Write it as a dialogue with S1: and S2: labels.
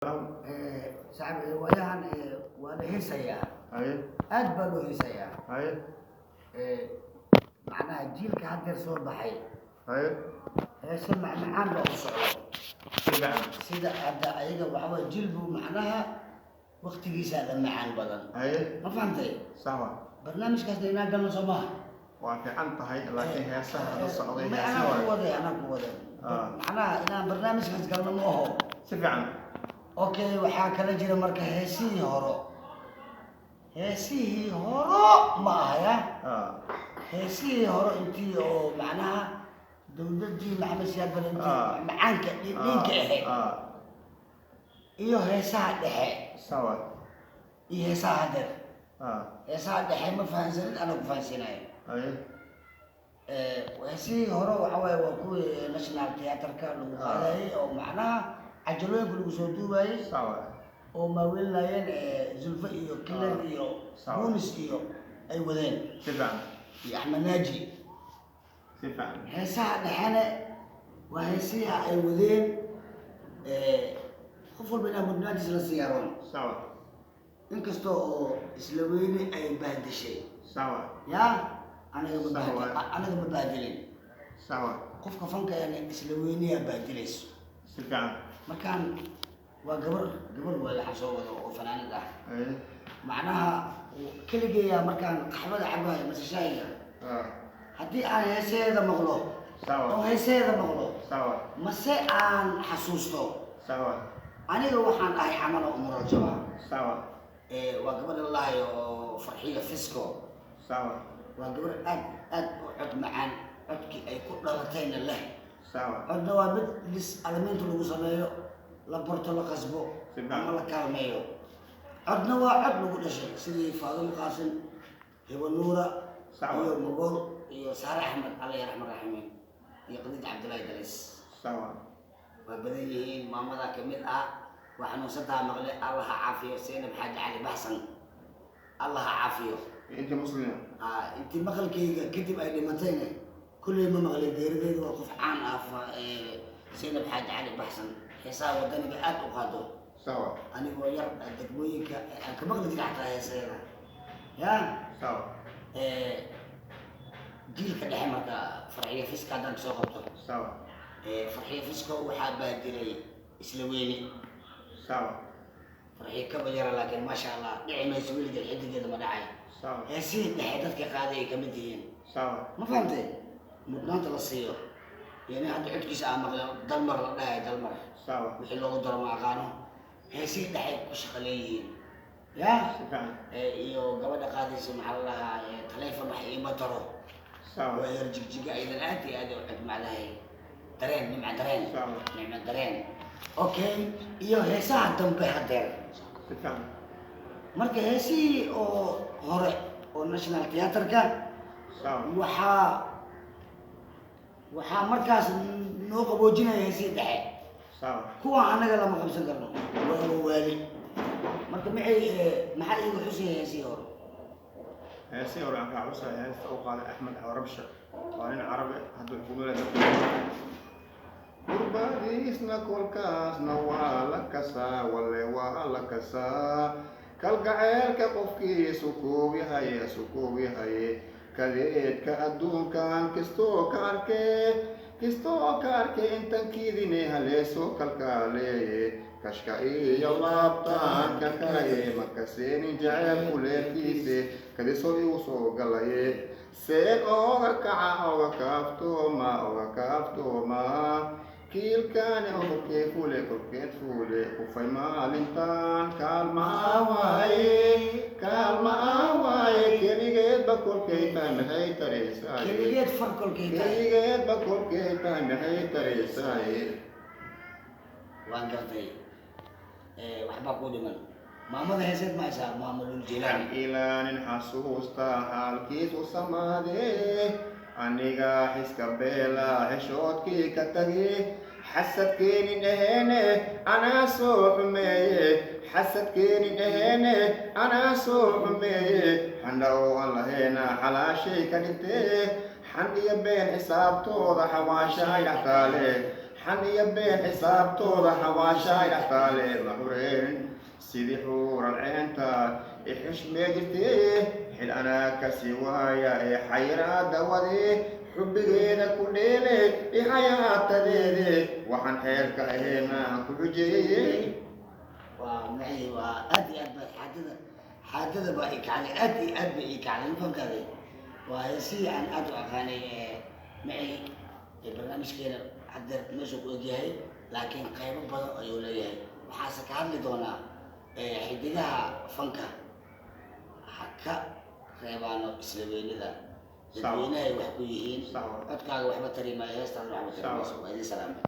S1: Saaxiib, waayahan waa la heesayaa.
S2: Haye.
S1: Aad baa loo heesayaa.
S2: Haye.
S1: Macnaha jiilka haddeer soo baxay
S2: Haye.
S1: heese macmacaan baa u socdo.
S2: Si fiican.
S1: Sida hadda ayaga waxaa waye jiilbu macnaha waktigiisaa la macaan badan.
S2: Haye.
S1: Ma fahamtay?
S2: Sax waa.
S1: Barnaamijkaasna inaan galno soo maaha?
S2: Waa fiican tahay, laakiin heesaha hadda socday
S1: Ma
S2: heesi
S1: anaa ku
S2: waaye.
S1: Waday anaa ku waday.
S2: Ah.
S1: Macnaha inaan barnaamijkaas galno ma aho.
S2: Si fiican.
S1: Okay, waxaa kala jira marka heesihii horo, heesihii horo ma ahaya. Heesihii horo intii oo macnaha dawladdii Maxamed Siyaad Bare intii macaanka dhiinka ahayd iyo heesaha dhexe
S2: Sax waa.
S1: iyo heesaha haddeer. Heesaha dhexe ma fahansanin, anaa ku fahansanayo.
S2: Haye.
S1: Heesihii hore waxa waaye waa kuwii National Theatreka lagu qaadayay oo macnaha cajalooyinka lagu soo duubayay
S2: Sax waa.
S1: oo maawelinayeen Zulfo iyo Kilar iyo Buunis iyo ay wadeen
S2: Si fiican.
S1: iyo Axmed Naaji.
S2: Si fiican.
S1: Heesaha dhexena waa heesihii ay wadeen qof walba inaa mudnaantiisa la siyaaroon.
S2: Sax waa.
S1: Inkasta oo isla weyne ay bahdishay.
S2: Sax waa.
S1: Yaa anaga ma
S2: Sax waay.
S1: Anaga ma bahdilin.
S2: Sax waa.
S1: Qofka fanka ayana isla weyneyaa bahdilayso.
S2: Si fiican.
S1: Markaan waa gabar, gabar waay waxaan soo wado oo fanaanad ah.
S2: Haye.
S1: Macnaha keligeeyaa markaan qaxwada cabaayo mase shaayiga haddii aan heeseeda maqlo
S2: Sax
S1: oo
S2: waa.
S1: heeseeda maqlo
S2: Sax waa.
S1: mase aan xasuusto
S2: Sax waa.
S1: aniga waxaan ahay camal oo mural jaba.
S2: Sax waa.
S1: Waa gabadha lalahayo oo Farxiya Fisco.
S2: Sax waa.
S1: Waa gabar aad aad u cod macaan, codkii ay ku dhalatayna leh.
S2: Sax waa.
S1: Codna waa mid lis alamiinta lagu sameeyo, la barto, la qasbo
S2: Si fiican.
S1: ama la kaalmeeyo. Codna waa cod lagu dhashay, sidii Faadimo Qaasim, Hibo Nuura
S2: Sax waa.
S1: iyo Magool iyo Saare Axmed, alla raxman raxiimiin, iyo Khadiij Cabdullaahi Dalis.
S2: Sax waa.
S1: Waa badan yihiin. Maamada ka mid ah waa xanuunsantaa maqle, Allah ha caafiyo, Seynab Xaaji Cali Baxsan, Allah ha caafiyo.
S2: Inta muslima.
S1: Ah, intii maqalkayga kadib ay dhimatayna kulley ma maqlay geerideeda. Waa qof caan ah, Seynab Xaaji Cali Baxsan, heesaha wadaniga aad u qaado.
S2: Sax waa.
S1: Anigoo yar degmooyinka aan ka maqli jiray xataa heesaheeda ya.
S2: Sax waa.
S1: Jiilka dhexe marka Farxiyo Fiska haddaan kasoo qabto.
S2: Sax waa.
S1: Farxiyo Fisko waxaa baadilay isla weyne.
S2: Sax waa.
S1: Farxiyo kaba yara, laakiin maasha Allah dhici mayso weligeed, xidigeeda ma dhacay.
S2: Sax waa.
S1: Heesihii dhexe dadka qaaday ay kamid yihiin.
S2: Sax waa.
S1: Ma fahamtay? Mudnaanta la siiyo yani hadda codkiisa aan maqlay, Dalmar la dhahay, Dalmar.
S2: Sax waa.
S1: Wixii loogu daro ma aqaano. Heesihii dhexe ku shaqo leeyihiin ya.
S2: Si fiican.
S1: Iyo gabadha qaadaysa maxaa la dhahaa, taleefon wax iima taro.
S2: Sax waa.
S1: Waa yar jigjiga aydan aad iyo aad u cod macdahay, Dareen, Nimca Dareen.
S2: Sax waa.
S1: Nimca Dareen, okay. Iyo heesaha dambe haddeer.
S2: Si fiican.
S1: Marka heesihii oo hore oo National Theatreka
S2: Sax waa.
S1: waxaa markaas noo qaboojinaya heesihii dhexe.
S2: Sax waa.
S1: Kuwa annaga lama qabsan karno, waa waali. Marka maxay maxaa iiga xusaya heesihii hore?
S2: Heesihii hore aan kaa xusaya heesta u qaaday Axmed Carabsha, waa nin carabi hadduu xukuumada kurbadiisna kolkaasna waa la kasaa, walle waa la kasaa kalgaceelka qofkiisu koob yahaye, sukoob yahaye, kadeedka adduunkan kistoo ka arkee, kistoo ka arkee, intan kiidine haleesoo kalkaaleeye, kashka iyo laabtaan kakaraye, makaseenin jeceel kuleelkiise, kadisoo igu soo galaye, seen ooga kaca, oga kaaftooma, oga kaaftooma, kiilkaani oo korkee fuule, korkeed fuule, kufay maalintaan kaalma waaye, kaalma waaye, keligeedba kolkay tahay maxay taraysaaye?
S1: Keligeed far kolkay tahay.
S2: Keligeedba kolkay tahay maxay taraysaaye?
S1: Waan gartay. Waxbaa kuu dhiman. Maamada heeseed ma haysaa, Maama Lul Jilaani?
S2: Ilaanin xasuusta xaalkiisu samaadee, aniga xiska beela xeshoodkii ka tagi, xasadkeenin aheene anaa soo xumeeye, xasadkeenin aheene anaa soo xumeeye, xandha oo aan laheena xalaashay ka dhintee, xan iyo been xisaabtooda xawaashahay dhextaale. Xan iyo been xisaabtooda xawaashaay dhextaale ma xureen, sidii xuural ceenta i xushmee jirtee, xil anaa kasii waaya ee xayraada wadee, xubbigeeda ku dheele i xayaatadeede, waxaan xeerka ahayna ku xujeeyey.
S1: Waa maxay? Waa aad iyo aad ba xaajada baa i kacday, aad iyo aad bay ii kacday, ma fahamtaaday? Waa heesihii aan aad u aqaanay. Maxay barnaamijkeena haddeer meeshuu ku egyahay, laakiin qaybo badan ayuu leeyahay. Waxaase ka hadli doonaa xidigaha fanka ha ka reebaano isla weynida dadweynahay wax ku yihiin.
S2: Sawa.
S1: Codkaaga waxba tari maayo, heestaas waxba tari mayso. Waa idin salaamay.